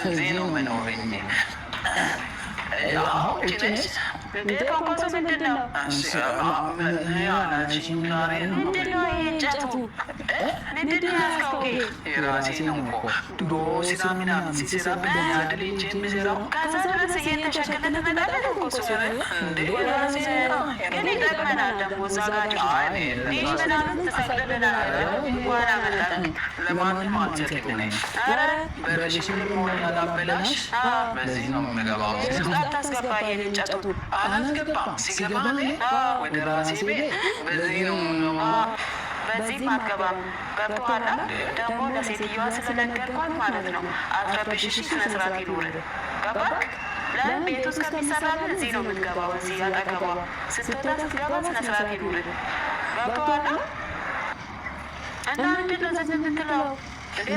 እዚህ ነው የምኖር እንጂ። አሁን ውጭ ነሽ? እንዴ ኮንኮሱ ምንድን ነው? ምንድን ነው ይሄ እንጨቱ? ምንድን ነው ያዝከው? ይሄ የራሴ ነው እኮ፣ ድሮ ስራ ምናምን ሲሰራ በያድልጅ የሚሰራው። ከዛ ድረስ እየተሸከመ ትመጣለህ። ኮንኮሱ እንዴ የራሴ ነው። ግን ይጠቅመናል ደግሞ፣ እዛ ጋር ዲሽ ምናምን ትሰቅልልናለህ። እንኳን አመጣህ። ለማንም አልሰጥም እኔ። ኧረ በርሽን ላበላሽ በዚህ ነው የምገባው። አታስገባ ይሄን እንጨቱን። አላስገባም። ሲገባ እኔ ወደ ራሴ ቤት በዚህ ነው የምገባው። በዚህም አትገባም። ገብቶሃል? ደግሞ ለሴትዮዋ ስለነገርኳት ማለት ነው። አትረብሽ፣ እሺ? ስነ ስርዓት ይኑርህ። ገባክ? ለምን ቤቱ እስከሚሰራልህ እዚህ ነው የምትገባው። እዚህ አጠገቧ ስትወጣ ስትገባ ስነ ስርዓት ይኑርህ። ገብቶሃል? እና ምንድን ነው ዝም የምትለው? እንዴ?